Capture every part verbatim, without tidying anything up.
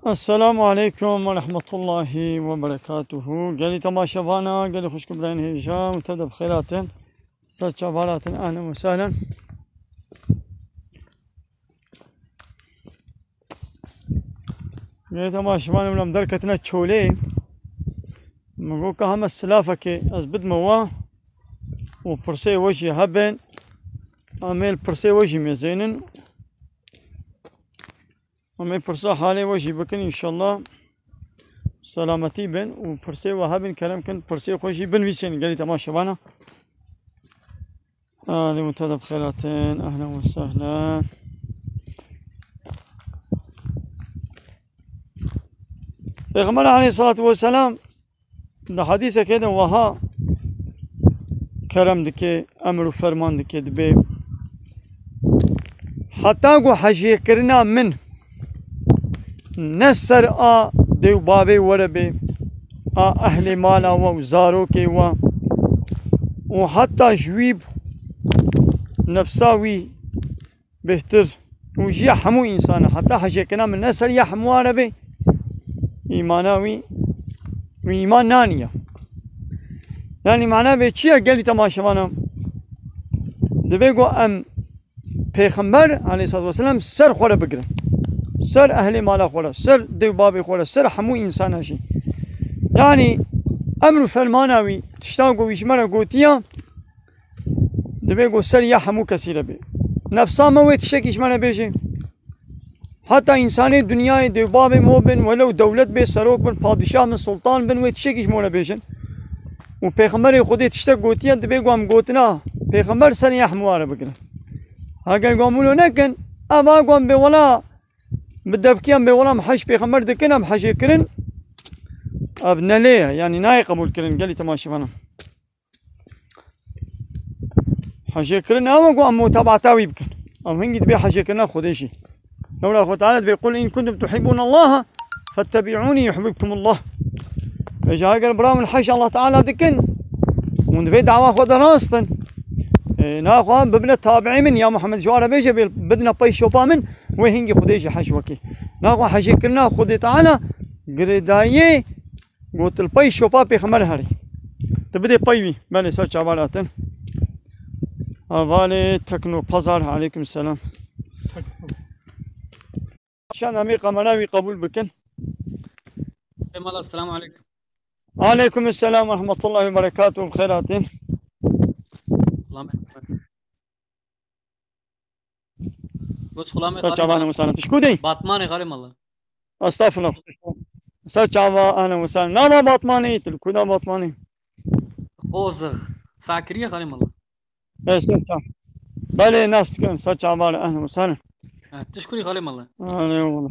Esselamu aleykum ve rahmetullahi ve berekatuhu. Gelî temaşevana, gelî xwişk û birayên hêja, û te de bi xêr hatin. Ser çavan hatin, ehlen ve sehlen. Gelî temaşevanê min em derketine çolê. Min got ka heme silafekê ez bidime we û pirsê we jî hebin. Em ê li pirsê we jî mêzênin. Em ê pirsa halê we jî bikin, înşallah selametî bin û pirsê we hebin, kerem kin, pirsê xwe jî binivîsên gelî temaşevana. Alê min te de bi xêr hatin, ehlen ve sehlen. Pêxember aleyhissalatu vesselam di hedîsekê de wiha kerem dike, emir û ferman dike, dibê, heta ku hejêkirina min ne ser a dê û bavê we re bê, a ehlê mala we û zarokê we û heta ji wî nefsa wî bêhtir û ji ya hemû însanan, heta hejêkirina min ne ser ya hemû re bê, îmana wî, wî îman naniye. Yanî mana vê çi ye gelî temaşevana? Divê ku em Pêxember aleyhissalatu vesselam ser xwe re bigirin. Ser ehlê mala xwe re, ser dê û bavê xwe re, ser hemû însana jî. Yanî emr û fermana wî, tişta ku wî ji me re gotiya, divê ku ser ya hemû kesî re bê. Nefsa me wê tiştekî ji me re bêje. Heta însanê dinyayê dê û bavê me bin, welew dewlet bê, serok bin, padîşah bin, sultan bin, wê tiştekî ji me re bêjin. Û Pêxemberê Xwedê tiştek gotiye, divê ku em gotina Pêxember ser ya hemû re bigirin. Heger ku em wilo nekin, ev a ku em bê wela bi devkiyan bê wela em hej Pêxember dikin, em hejê kirin, ev ne lê ye, yanî nayê qebûl kirin gelî temaşevanan. Hejêkirin ew e ku em mutebaeta wî bikin. Ew hingî dibê hejêkirina Xwedê jî. Lewla Xwe Teala dibê, "Qul in kuntum tuhibbûnallaha fettebi'ûnî yuhbibkumullah." Vêca heger bira min hej Allah Teala dikin, hûn divê dawa xwe de rast in. Ê, naxwe bibine tabi'ê min, ya Muhammed ji wan re bêje, bê bidine pey şopa min, wê hingî Xwedê jî hej wekê. Naxwe hejêkirina Xwedê Teala girêdayiyê Got, li pey şopa pêxember herî. Tu bidê pey wî. Belê, ser çavan hatin. Hevalê Tekno Pazar, aleykum selam. Şan em ê kamera wî qebûl bikin. Ey mala, selamu aleykum. Aleykum selam ve rahmetullahi ve berekatuhu. Bi xêr hatin. Selam. Wis xulamê Ser xalê çavan mala. Musana. Tu ji ku dey? Batmanê xalê mala. Estağfurullah. Ser çava, ahlen ve sahlen. Nava Batmanê, tu li ku da Batmanê? Qozix. Sakiriye xalê mala. E, ser çava. Belê, nas dikim. Ser çava, ahlen ve sahlen. Ha, tu ji kurî xalê mala. Alê wala.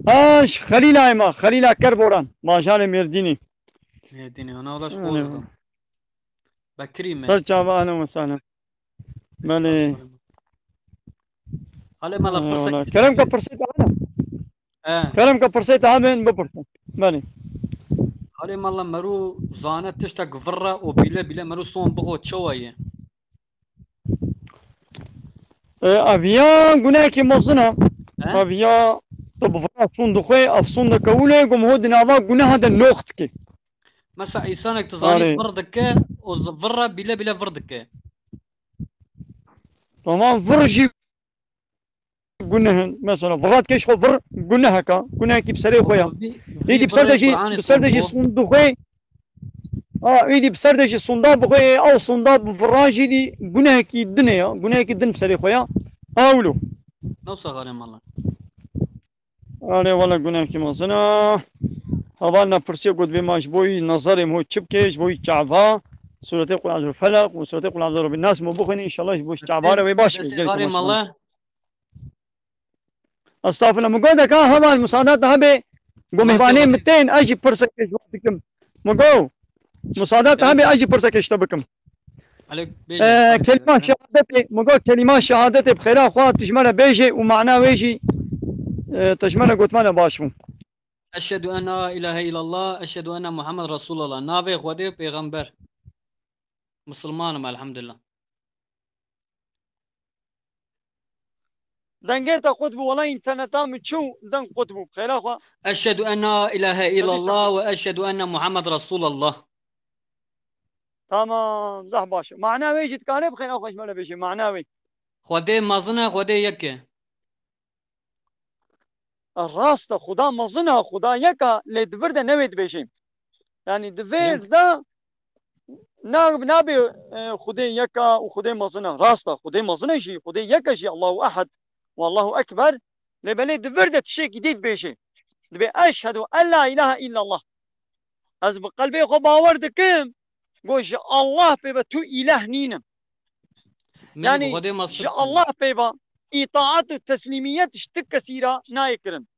Ha, ji Xelîlayê ma. Xelîla Kerboran. Bajarê Mêrdînê. Mêrdînê. Ana wala ji Alê Qozix wala. da. Bekirî me. Ser çava, ahlen ve sahlen. Belê. Xalê mala, Eyvallah. Pirsek. Kerem ke pirsê te hene. He. Kerem ke pirsê te hene, bipirsin. Belê. Xalê mala, merû zane tiştek virre û bîle bîle merû son bixwe çawa ye? E, ev ya gunehekî mezin e. He? Ev ya tu bi virre son dixwe, ev son de kewile, gum ho di nava guneha de nox dike. Mesela, însanek tu zanî Arê. vir dike û z-, virre bîle bîle vir dike. Tamam, vir jî guneh in. Mesela, virat keş xwe vir guneheka, gunehekî bi serê xwe ya. Vî, vî Êdî bi ser de virê jî, Qur'anê bi ser de jî sonbû. Sund dixwe. Ha, êdî bi ser de jî sunda bixwe, ew sunda bi viran jî dî gunehekî din e ya. Gunehekî din bi serê xwe ya. Ewlo. Nasıl xalê mala? Erê wele gunehekî mezin e. Heval me pirsiye, got, "Bê ma ji bo wî nezerê min çi bike, ji bo wî çava, Sûretê Qul Eûzu bi Felaq û Sûretê Qul Eûzu bi Nas min bixwîne, înşallah ji bo çava re wê baş be." Destê xalê mala. Estağfirullah, min got, "Deka heval, musada te hebe, got, mihvanê min tên, ez jî pirseke ji we dikim." Min got, "Musada te hebe, ez jî pirseke ji te bikim." Aleyk-, bêje, Ee, bêje, kelîma bêje. Şehadetê, min got kelîma şehadetê bi xêra xwe tu ji me re bêjê û mana wê jî, e, tu ji me re gotmane baş bû. Eşhedü en la ilahe illallah, eşhedü enne Muhammed Resulallah. Navê Xwedê û Pêxember. Musulman im, elhamdülillah. Dengê te qut bû, wela înterneta min çû, deng qut bû. Xêra xwe. Eşhedü en la ilahe Hadi illallah sen. Ve eşhedü enne Muhammed Resulallah. Tamam, zeh baş e. Mana wê jî dikare bi xêra xwe ji me re bêje. Mana wê. Xwedê mezin e, Xwedê yek e. Rast e, Xuda mezin e, Xuda yek e, lê di vir de newê dibêjê. Yani di vir Yek. de na-, nabê, e, Xudê yek e û Xudê mezin e. Rast e, Xudê mezin e jî, Xudê yek e jî, Allahu Ehad û Allahu Ekber. Lê belê di vir de tiştekî dî dibêjê. Dibê eşhedü en la ilahe illallah. Ez bi qelbê xwe bawer dikim, go ji Allah pê ve tu îlah nînin. Min Yani, Xwedê mezin ji e. Allah pê ve îtaat û teslîmiyet ji ti kesî re nayê kirin.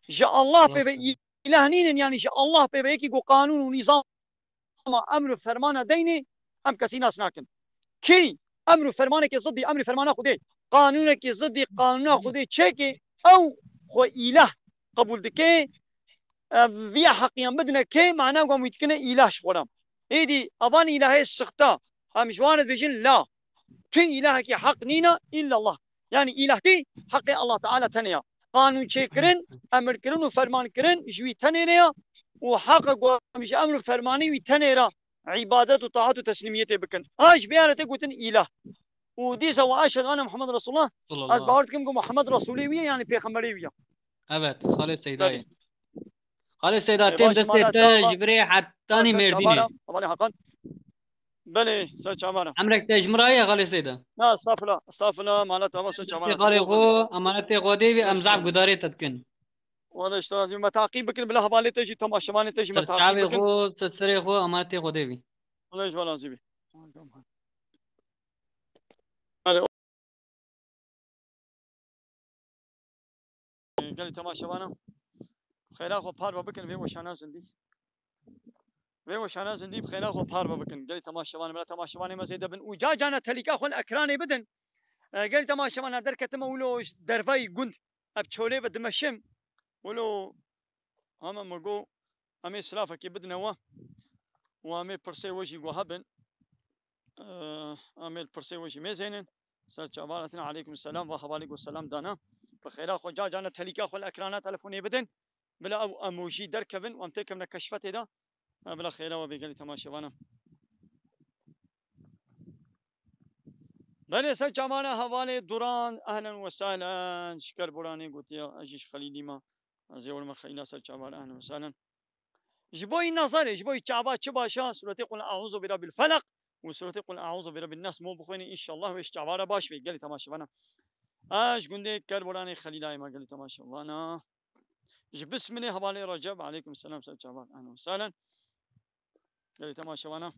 Ji Allah pê ve Rast e. îlah nînin, yani ji Allah pê ve yekî ku qanûn û nîzama emr û fermana deynê, em kesî nas nakin. Kî emr û fermanekê zidî emr û fermana Xwedê, qanûnekê zidî qanûna Xwedê çêkê, ew xwe îlah qebûl dike, e, viya heqiyan bidine kê, mana ku em wî dikine îlah ji xwe re. Êdî evan îlahê sixta, em ji wan re dibêjin la. Tu îlahekî heq nîne, illallah. Yani îlahtî heqê Allah Teala tenê ya. Qanûn çêkirin, emirkirin û fermankirin ji wî tenê re ya. Û heqe ku em ji emr û fermanî wî tenê re îbadet û taat û teslîmiyetê bikin. Ha ji vê re tê gotin îlah. Û dîsa we eşhedü enne Muhammed Resulullah. Ez Sallallahu. bawer dikim ku Muhammed Resulê wî ye, yani pêxemberê wî ye. Evet, Xalê Seydayê. Tabii. Xalê Seyda, E, têm baş, destê emanet te Allah. ji virê hetanî Ser Mêrdînê. çavara, hevalê Hakan. Belê, ser çavara. Emrek te ji min re ye, Xalê Seyda. Na, estağfurullah, estağfurullah, emanet Allah, ser çavara. Xalê xwe, emanetê Xwedê bî, em zaf gudarê te dikin. Wala işte lazim, me taqîb bikin, bila hevalê te jî, temaşevanê te jî me Ser taqîb çavê bikin. xwe, ser serê xwe, emanetê Xwedê bî. Wala işte lazim. Gelî temaşevana, xêra xwe parve bikin vê weşana zindî. Vê weşana zindî bi xêra xwe parve bikin. Gelî temaşevana, bila temaşevanê me zêde bin. Û ca cana telîka xwe li ekranê bidin. E, gelî temaşevana, derketime wilo ji dervayî gund. Ev çolê ve dimeşim. Wilo hema me got, em ê silafekê bidine we. Û em ê pirsê we jî guha bin. Em ê li pirsê we jî mêzênin. Ser çavan hatin, aleykum selam, va hevalê got selam dana. Bi xêra xwe, ca cana telîka xwe li ekrana telefonê bidin. Bila ew emojî derkevin û em têkevine keşfetê de. Ha, bila xêra we bê gelî temaşevana. Belê ser çavana hevalê Duran, ehlen we sahlen, ji Kerboranê gotiya, ez jî ji Xelîlî me. Ez ê werime Xelîla ser çavan, ehlen we sahlen. Ji bo yî nazarê, ji bo yî çava çi baş e, Suretê Qul Euzu bi Rabbil Felak û Suretê Qul Euzu bi Rabbin Nas mo bixwînî, înşallah wê ji çava re baş bê, gelî temaşevana. A, ji gundê Kerboranê Xelîlayê me, gelî temaşevana. Ji Bismilê hevalê Recep, aleykum selam, ser çavan, ehlen we sahlen. Gelî temaşevana,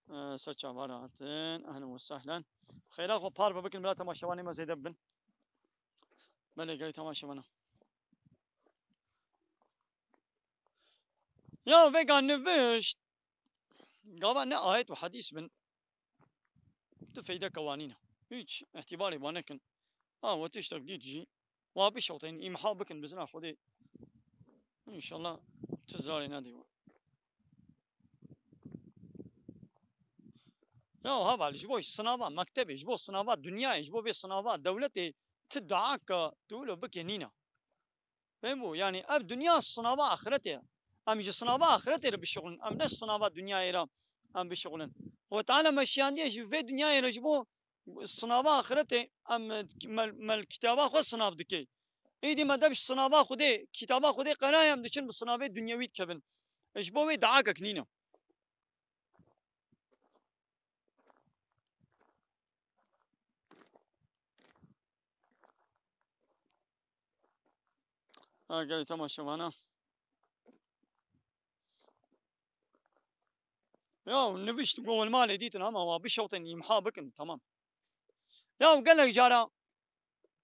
e, ser çava re hatin, ehlen we sahlen. Xêra xwe parve bikin, bila temaşevanê me zêde bibin. Belê, gelî temaşevana. Ya vêga nivişt, gava ne ayet û hadîs bin, tu feydeke wa nîne. Hiç îhtîbarê wa nekin. Ha, we tiştek dît jî, wa bişewtin, îmha bikin bizina Xwedê. Înşallah tu zarê nedî we. Ya heval, ji bo sinava mektebê, ji bo sinava dinyayê, ji bo vê sinava dewletê, tu dua ke, tu wilo bike nîne. Fêm bû? Yanî ev dinya sinava axirete ye. Em ji sinava axirete re bişixulin. Em ne sinava dinyayê re em bişixulin. Xwe Teala me şiyandiye ji vê dinyayê re ji bo sinava axirete em, me, me li kitaba xwe sinav dike. Êdî me dev ji sinava Xwedê, kitaba Xwedê qeraye em diçin bi sinavê dinyewî dikevin. Ji bo wê diakek nîne. Ha, gelî temaşevana. Ya, nivişt go welmalê dîtin ama wa bişewtin îmha bikin, tamam. Ya, gelek cara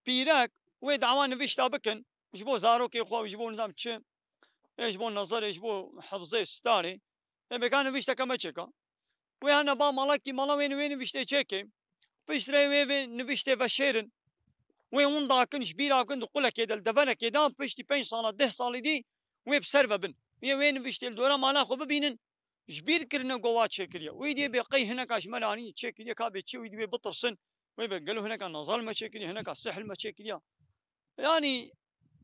pîrek wê dawa nivişta bikin, ji bo zarokê xwe, ji bo nizam çi, ê ji bo nezerê, ji bo hifzê starê, ê bêka nivişteke me çêka. Wê hene ba malekî mala wê wê niviştê çêkê. Piştre wê vê niviştê veşêrin. Wê hûn dakin ji bîra kin di qulekê de, li deverekê de, piştî pênc sala, deh salî dî wê bi ser ve bin. Wê, wê niviştê li dora mala xwe bibînin. Ji bîr kirine ku wa çêkiriye. Wî diyê bê qey hineka ji me re anî çêkiriye, ka bê çi wî diyê bitirsin. Wê bê gelo hineka nazar li me çêkiriye, hineka sihr li me çêkiriye. Yanî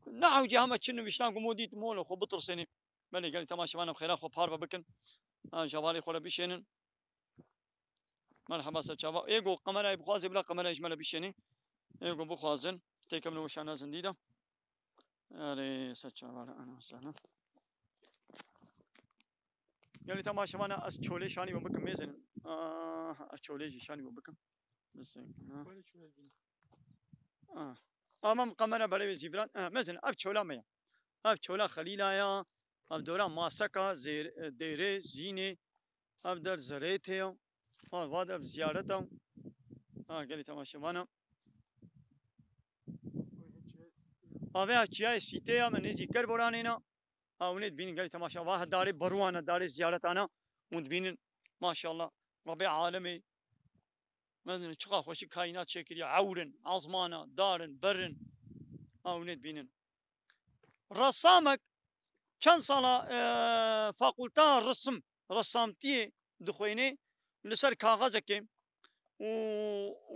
ne hewce heme çi niviştan ku mo dît mo li xwe bitirsênê. Belê gelî temaşevanan xêra xwe parve bikin. Ha, ji hevalê xwe re bişênin. Merheba ser çava. Ê ku kamerayê bixwazê bila kamerayê ji me re bişênê. Ê ku bixwazin. Têkevin weşana zindî de. Erê ser çava re. Ehlen we sehlen. Gelî temaşevana ez çolê şanî we bikim mêzin. Ah, ez çolê jî şanî we bikim. Bisin, ha. Ah. Ama kamera berê wê zîviran. Ah, mêzin, ev çola me ya. Ev çola Xelîla ya. Ev dora Maseka, Zêr-, Dêrê, Zînê. Ev der Zerêtê ya. Ha, va de ev ziyaret e. Ha, gelî temaşevana. Ave ev çiyayê Sîtê ya, me nêzî Kerboranê na. Ha, hûn ê dibînin gelî temaşa. Va he darê beruwana, darê ziyaretana. Hûn dibînin, maşallah. Rebê alemê. Mezin çiqa xweşik kaînat çêkiriye. Ewr in, ezmana, dar in, ber in. Ha, hûn ê dibînin. Resamek çend sala, e, fakulta resim, resamtiyê dixwênê, li ser kaxezekê û,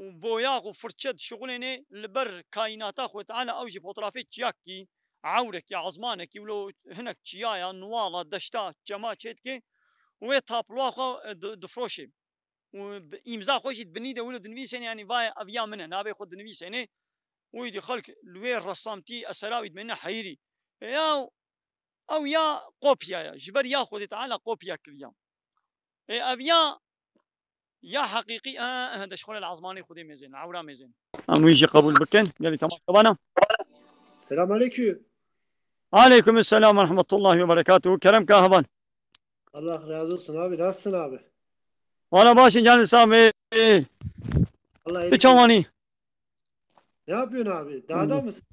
û boyax û firçe dişixulênê, li ber kaînata Xwedê Teala ew jî fotografê çiyakî, ewrekî, ezmanekî, wilo hinek çiyaya, nuwala, deşta, çema çêdikê û wê tabloa xwe, e, di-, difroşê. Û bi îmza xwe jî di binî de wilo dinivîsêne, yanî vaye ev ya min e, navê xwe dinivîsêne. Wî dî xelk li wê resamtî esera wî dimêne heyirî. Ê ya ew ya kopya ye. Ji ber ya Xwedê Teala kopya kiriya. Ê ev ya, ya heqîqî, e, e, de ji xwe re li ezmanê Xwedê mêzên, ewra mêzên. Em wî jî qebûl bikin. Gelî temaşevana. Selam aleyküm. Aleyküm selam ve rahmetullahi ve berekatuhu. Kerem ka heval. Allah razı olsun abi. Nasılsın abi? Valla başın canı sağ be. Allah iyilik versin. Çawanî. Ne yapıyorsun abi? Dağda mısın?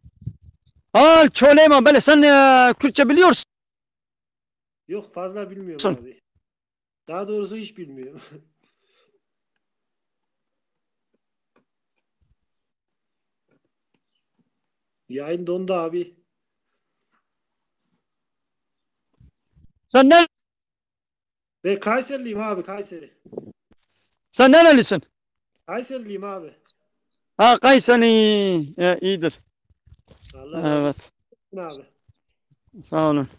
Ha, çöleyim ama böyle sen, e, Kürtçe biliyorsun. Yok, fazla bilmiyorum abi. Daha doğrusu hiç bilmiyorum. Yayın dondu abi. Sen ne Ben Kayserliyim abi, Kayseri. Sen nerelisin? Kayserliyim abi. Ha, Kayseri. E, iyidir. Allah razı olsun. Evet. Abi. Sağ olun.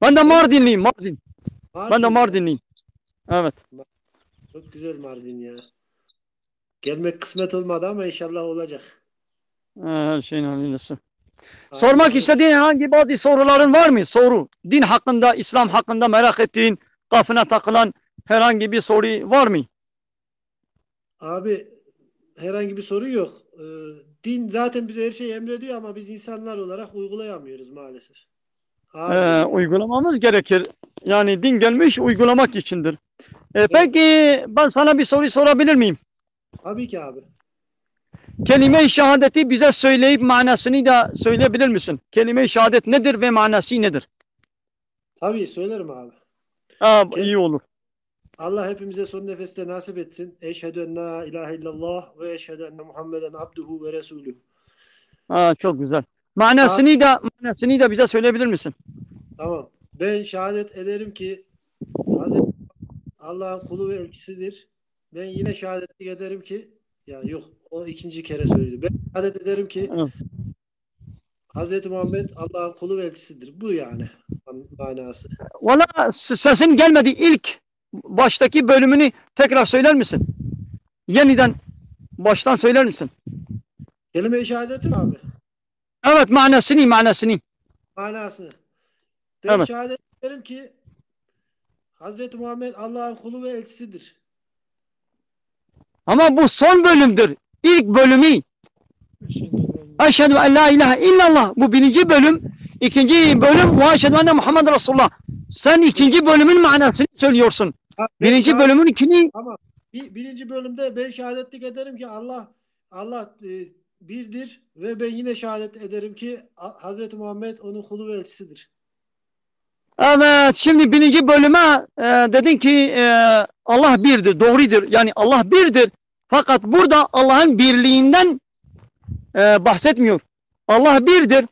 Ben de Mardinliyim, Mardin. Ben de Mardinliyim. Evet. Çok güzel Mardin ya. Gelmek kısmet olmadı ama inşallah olacak. Ha, her şeyin hayırlısı. Aynen öyle. Sormak istediğin herhangi bazı soruların var mı? Soru. Din hakkında, İslam hakkında merak ettiğin, kafana takılan herhangi bir soru var mı? Abi, herhangi bir soru yok. Ee, din zaten bize her şeyi emrediyor ama biz insanlar olarak uygulayamıyoruz maalesef. Abi. Ee, uygulamamız gerekir. Yani din gelmiş uygulamak içindir. E, peki ben sana bir soru sorabilir miyim? Tabii ki abi. Kelime-i şehadeti bize söyleyip manasını da söyleyebilir misin? Kelime-i şehadet nedir ve manası nedir? Tabii söylerim abi. Aa, iyi olur. Allah hepimize son nefeste nasip etsin. Eşhedü en la ilahe illallah ve eşhedü enne Muhammeden abduhu ve resuluhu. Aa, çok güzel. Manasını da, manasını da bize söyleyebilir misin? Tamam. Ben şehadet ederim ki Hazreti Allah'ın kulu ve elçisidir. Ben yine şehadetlik ederim ki, ya yok, o ikinci kere söyledi. Ben şehadet ederim ki Hazreti Muhammed Allah'ın kulu ve elçisidir. Bu yani man-, manası. Valla s-, sesin gelmedi. İlk baştaki bölümünü tekrar söyler misin? Yeniden baştan söyler misin? Kelime-i şehadetim abi. Evet, manasını, manasını. Manasını. Ben şehadet ederim ki Hazreti Muhammed Allah'ın kulu ve elçisidir. Ama bu son bölümdür. İlk bölümü. Eşhedü en la ilahe illallah. Bu birinci bölüm. İkinci bölüm ve eşhedü enne Muhammed Resulullah. Sen ikinci bölümün manasını söylüyorsun. Ha, ben şehadet-, birinci bölümün ikini. Tamam. Bir, birinci bölümde ben şehadetlik ederim ki Allah, Allah, e, birdir ve ben yine şehadet ederim ki A-, Hazreti Muhammed onun kulu ve elçisidir. Evet, şimdi birinci bölüme e, dedin ki e, Allah birdir, doğrudur. Yani Allah birdir. Fakat burada Allah'ın birliğinden e, bahsetmiyor. Allah birdir,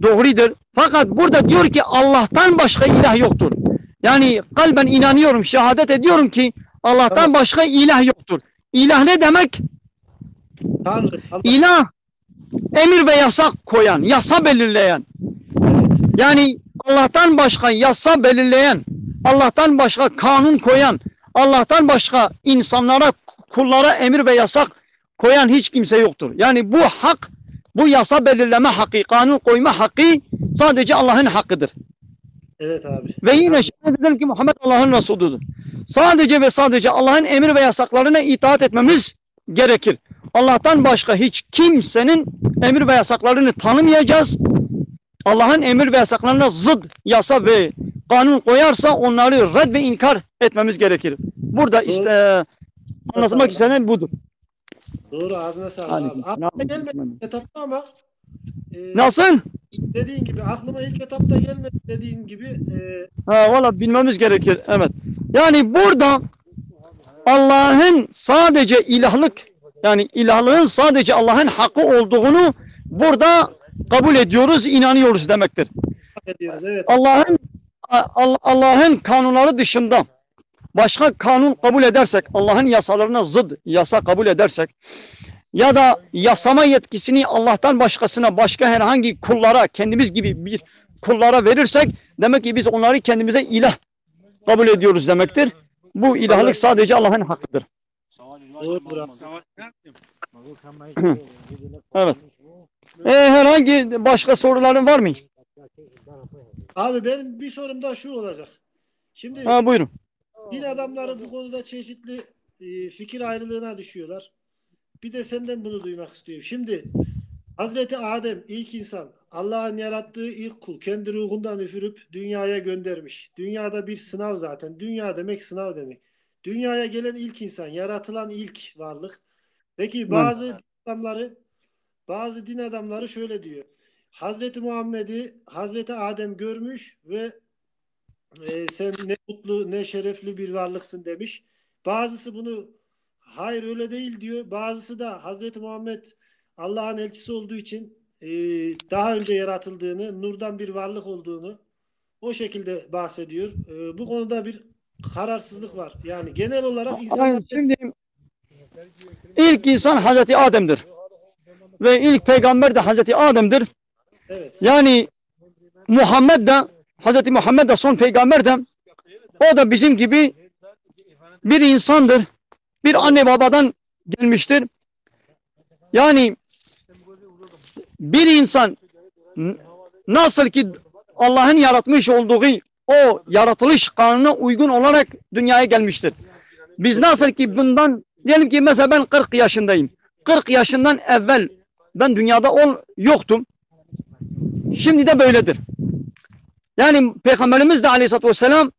doğrudur. Fakat burada diyor ki Allah'tan başka ilah yoktur. Yani kalben inanıyorum, şehadet ediyorum ki Allah'tan Tamam. başka ilah yoktur. İlah ne demek? Tanrı. Allah. İlah emir ve yasak koyan, yasa belirleyen. Evet. Yani Allah'tan başka yasa belirleyen, Allah'tan başka kanun koyan, Allah'tan başka insanlara, kullara emir ve yasak koyan hiç kimse yoktur. Yani bu hak, bu yasa belirleme hakkı, kanun koyma hakkı sadece Allah'ın hakkıdır. Evet abi. Ve yine Abi. şehadet ederim ki Muhammed Allah'ın Resulüdür. Sadece ve sadece Allah'ın emir ve yasaklarına itaat etmemiz gerekir. Allah'tan başka hiç kimsenin emir ve yasaklarını tanımayacağız. Allah'ın emir ve yasaklarına zıt yasa ve kanun koyarsa onları red ve inkar etmemiz gerekir. Burada Doğru. işte e, anlatmak Mesela- istenen budur. Doğru, ağzına sağlık Aleyküm abi. selam. Aklıma gelmedi etapta ama e, Nasıl? dediğin gibi, aklıma ilk etapta gelmedi dediğin gibi. E, Ha, valla bilmemiz gerekir. Evet. Yani burada Allah'ın sadece ilahlık, yani ilahlığın sadece Allah'ın hakkı olduğunu burada kabul ediyoruz, inanıyoruz demektir. Ediyoruz, evet. Allah'ın Allah'ın kanunları dışında başka kanun kabul edersek, Allah'ın yasalarına zıt yasa kabul edersek ya da yasama yetkisini Allah'tan başkasına, başka herhangi kullara, kendimiz gibi bir kullara verirsek, demek ki biz onları kendimize ilah kabul ediyoruz demektir. Bu ilahlık sadece Allah'ın hakkıdır. Doğrudur abi. Evet. E, herhangi başka soruların var mı? Abi benim bir sorum da şu olacak. Şimdi Ha, buyurun. din adamları bu konuda çeşitli e, fikir ayrılığına düşüyorlar. Bir de senden bunu duymak istiyorum. Şimdi Hazreti Adem ilk insan, Allah'ın yarattığı ilk kul, kendi ruhundan üfürüp dünyaya göndermiş. Dünyada bir sınav zaten. Dünya demek sınav demek. Dünyaya gelen ilk insan, yaratılan ilk varlık. Peki bazı din adamları, bazı din adamları şöyle diyor. Hazreti Muhammed'i Hazreti Adem görmüş ve e, sen ne mutlu ne şerefli bir varlıksın demiş. Bazısı bunu hayır öyle değil diyor. Bazısı da Hazreti Muhammed Allah'ın elçisi olduğu için e, daha önce yaratıldığını, nurdan bir varlık olduğunu o şekilde bahsediyor. E, bu konuda bir kararsızlık var. Yani genel olarak insanlar Aynen, şimdi ilk insan Hazreti Adem'dir. Ve ilk peygamber de Hazreti Adem'dir. Evet. Yani Muhammed de, Hazreti Muhammed de son peygamber de, o da bizim gibi bir insandır. Bir anne babadan gelmiştir. Yani bir insan n- nasıl ki Allah'ın yaratmış olduğu o yaratılış kanununa uygun olarak dünyaya gelmiştir. Biz nasıl ki bundan, diyelim ki mesela ben kırk yaşındayım. Kırk yaşından evvel ben dünyada ol yoktum. Şimdi de böyledir. Yani Peygamberimiz de aleyhissalatü vesselam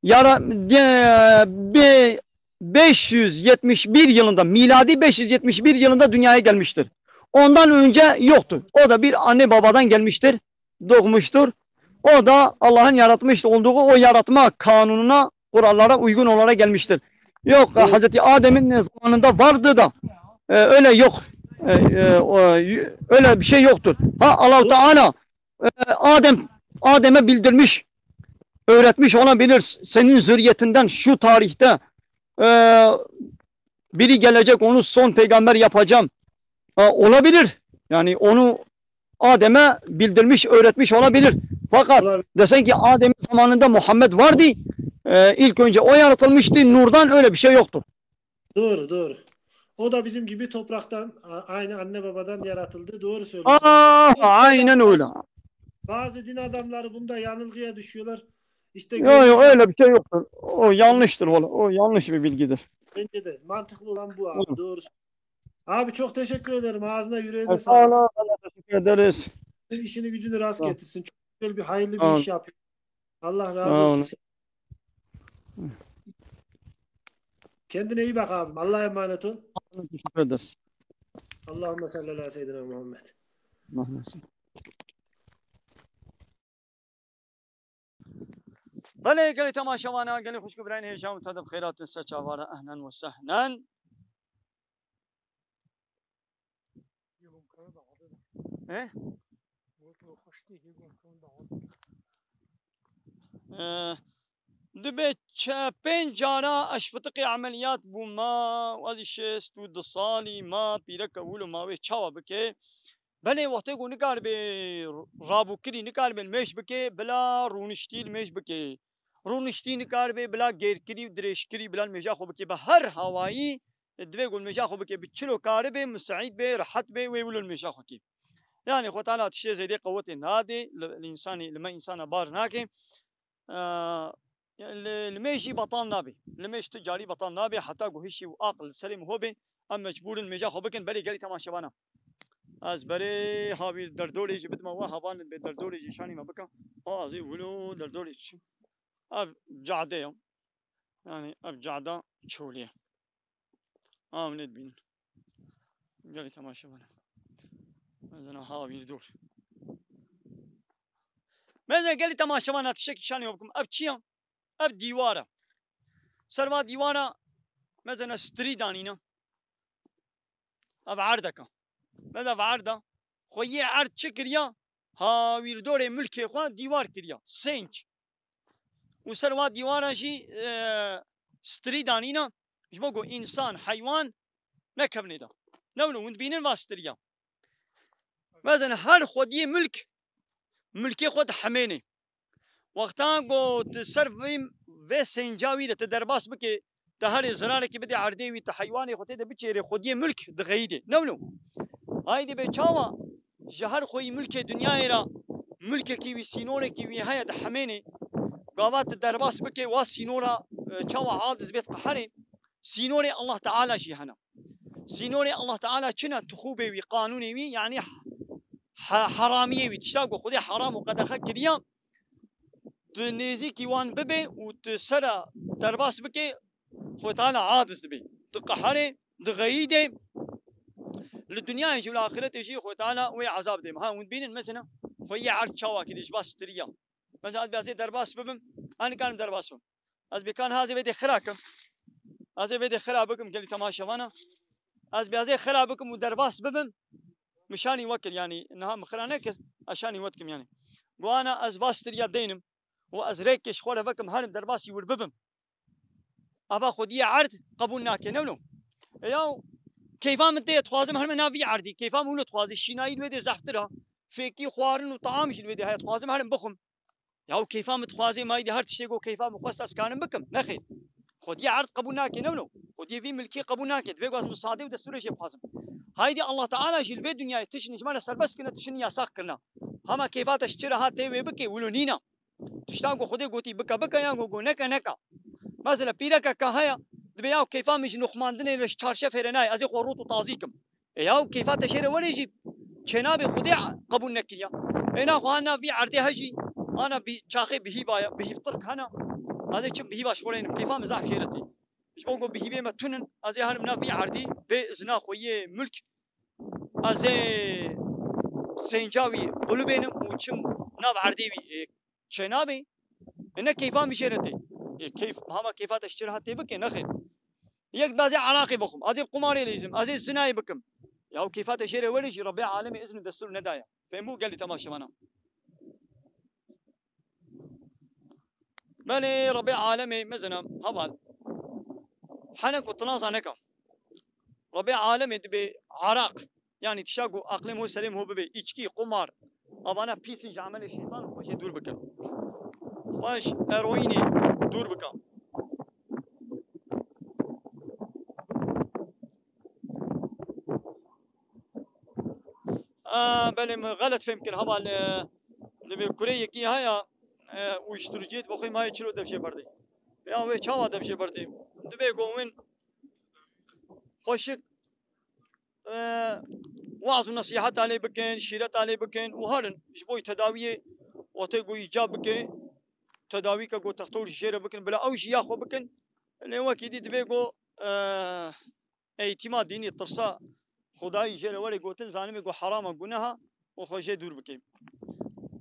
yara, e, bir beş yüz yetmiş bir yılında, miladi beş yüz yetmiş bir yılında dünyaya gelmiştir. Ondan önce yoktu. O da bir anne babadan gelmiştir, doğmuştur. O da Allah'ın yaratmış olduğu o yaratma kanununa, kurallara uygun olarak gelmiştir. Yok, e, Hazreti Adem'in zamanında vardı da e, öyle yok. E, e, o, y- öyle bir şey yoktur. Ha, Allahu Teala e, Adem Adem'e bildirmiş, öğretmiş olabilir. Senin zürriyetinden şu tarihte e, biri gelecek, onu son peygamber yapacağım. Ha, olabilir. Yani onu Adem'e bildirmiş, öğretmiş olabilir. Fakat Olabilir. desen ki Adem'in zamanında Muhammed vardı, e, ilk önce o yaratılmıştı, nurdan, öyle bir şey yoktur. Doğru, doğru. O da bizim gibi topraktan, a- aynı anne babadan yaratıldı. Doğru söylüyorsun. Aa, Bazı aynen öyle. Bazı din adamları bunda yanılgıya düşüyorlar. İşte Yok, yok, görüyorsun, öyle bir şey yoktur. O yanlıştır oğlum. O yanlış bir bilgidir. Bence de mantıklı olan bu abi. Buyurun. Doğru. Abi çok teşekkür ederim. Ağzına yüreğine sağlık. Sağ olun. Teşekkür ederiz. İşini gücünü rast Sağ ol. getirsin. Çok güzel bir hayırlı Sağ bir ol. iş yapıyor. Allah razı Sağ olsun. olun. Kendine iyi bak abim. Allah'a emanet ol. Teşekkür ederiz. Allahümme salli ala seyyidina Muhammed. Allahümme salli. Belê, gelê temaşevana, gelê xwişk û birayên hêja û te de bi xêr hatin ser çavara, ehlen we sehlen. He? Ee, dibe çe-, pênc cara ez fitiqê emeliyat bûma û ez şêst û du salî ma, pîreke wilo ma, wê çawa bike? Belê, wextê ku nikaribe rabûkirî, nikaribe li mêj bike, bila rûniştî li mêj bike. Rûniştî nikaribe bila gêrkirî û dirêjkirî bila li mêja xwe bike. Bi her hawayî divê ku li mêja xwe bike. Bi çilo karibe, miseîd be, rehet be, wê wilo li mêja xwe ke. Yani Xwe Teala tiştê zêdê qewetê nade, li, li însanî, li me însana bar nake. Ee, li, li mêj jî betal nabe. Li mêj tu carî betal nabe, heta ku hişî û aqil li serê min ho be, em mecbûr in mêja xwe bikin, belê gelî temaşevana. Ez berê havî derdorê jî bidime we, hevalên bê derdorê jî şanî me bikin. Ha, ez ê wilo derdorê çi? Ev cade ye. Yani ev cada çolê ye. Ew nêdibînin. Gelî temaşevana. Mezena havîr dor. Mezena gelî temaşevana tiştekî şanî we bikim. Ev çi ye? Ev dîwar e. Ser va dîwara mezena stirî danîne. Ev erdek e. Mezena ev erd e. Xweyê erd çi kiriya? Hawîrdorê milkê xwe dîwar kiriya. Sênc. Û ser va dîwara jî, e, stirî danîne. Ji bo ku însan, heywan nekevnê de. Ne wilo, hûn dibînin va stiriya. Mezin her xwediyê milk, milkê xwe dihemênê. Wexta ku tu ser vê, vê sênca wî de tu derbas bike, tu herê zirarekî bidê erdê wî, tu heywanê xwe tê de biçêrê, xwediyê milk dixeyîdê. Ne wilo? Haydê bê çawa ji her xweyî milkê dinyayê re milkekî wî, sînorekî wî heye dihemênê. Gava tu derbas bike, wa sînora, e, çawa aciz bê diqeherê. Sînorê Allah Teala jî hene. Sînorê Allah Teala çi ne? Tixûbê wî, qanûnê wî, yanî he-, heramiyê wî, tişta ku Xwedê heram û qedexe kiriya, tu nêzîkî wan bibe û tu sera derbas bike, Xwedê Teala aciz dibe. Diqeherê, dixeyîdê. Li dinyayê jî û li axîretê jî Xwedê Teala wê ezab dê. Ha, hûn dibînin mesela, xweyê erd çawa kirî, ji ba stiriya. Mesela ez bê ez ê derbas bibim, ez nikarim derbas bim. Ez bê kan ha ez ê vê dê xira kim. Ez ê vê dê xira bikim gelî temaşevana. Ez bê ez ê xira bikim û derbas bibim. Min şanî we kir, yanî niha min xira nekir, ez şanî we dikim yanî. Got ana ez va stiriya deynim û ez rêkê ji xwe re vekim herim derbasî wir bibim. Ava xwediyê erd qebûl nake, ne wilo? E yaw, keyfa min tê, dixwazim herime nav vî erdî. Keyfa min wilo dixwazê, şînayî li wê dê zehftir a. Fêkî xwarin û taam jî li wê dê heye, dixwazim herim bixwim. Yaw keyfa min dixwazê, mayî dê her tiştê ku keyfa min xwest ez kanim bikim. Nexêr. Xwediyê erd qebûl nake, ne wilo? Xwediyê vî milkê qebûl nake. Divê ku ez misadê û destûrê jê bixwazim. Haydê Allah Teala jî li vê dinyayê tiştî ji me re serbest kirine, tiştî yasax kirine. Hema keyfa te ji çi re hat tê wê bikê, wilo nîne. Tiştan ku Xwedê gotî bike, bike, yan ku got neke, neke. Mesela pîreke ka heye, dibê yaw keyfa min ji nuxmandinê ve ji çarşefê re nayê, ez ê xwe rût û tazî kim. E yaw keyfa te jê re were jî çênabê, Xwedê qebûl nekiriya. Ê naxwe ana vî erdê he jî, ana bî çaxê bihîva ye, bihîvtirk hene. Ez ê çim bihîva ji xwe re înim, keyfa min zehf jê re tê. Ji bo ku bihîvê me tun in, ez ê herim nav vî erdî, vê izna xwe yê milk, ez ê sênca wî qulibênim û çim nav erdê wî, e, çênabê. E, ne keyfa min jê re tê. E, keyf, hema keyfa te ji çi re hat tê bike, nexêr. Yek dibê ez ê eraqê bixwim, ez ê bi qumarê lêzim, ez ê zinayê bikim. Yaw keyfa te jê re were jî Rebbê Alemê izn û destûr nedaye. Fehmû gelî temaşevana. Belê Rebbê Alemê mezina heval. Hene ku tinaza neka. Rebbê Alemê dibê eraq. Yanî tişta ku aqlê min û serê min û bibe, îçkî, qumar. Avana pîs in, ji emelê şeytan xwe jê dûr bikin. Xwe ji eroînê dûr bikin. A, belê min xelet fêm kir. Heval, e, divê kurê yekî haya, e, uyuşturucuyê dibe xwe mayê çilo dev jê berdê. Ya wê çawa dev jê berdê? Divê go win xweşik, e, waz û nesîheta lê bikin, şîreta lê bikin û herin ji bo tedawiyê wextê go îcab bike, tedawî ke go textor jê re bikin, bila ew jî ya xwe bikin. Lê wekî dî divê go, e, eğitîma dînî, tirsa Xwedayî jê re were gotin, zanibê ku heram e, guneha û xwe jê dûr bike.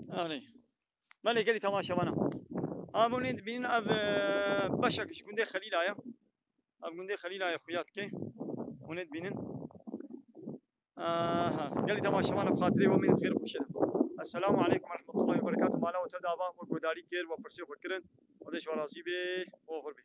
Erê. Belê gelî temaşevana. Ev hûn ê dibînin, ev, e, beşek ji gundê Xelîla ye. Ev gundê Xelîla ye, xuya dike. Hûn ê dibînin. Aha, gelî temaşevan, bi xatirê we, min xêr xweşe. Esselamu aleykum ve rahmetullahi ve berekatuhu. Mala we tevde ava, we guhdarî kir, we pirsê xwe kirin. Xwedê ji we razî bê, we xur bê.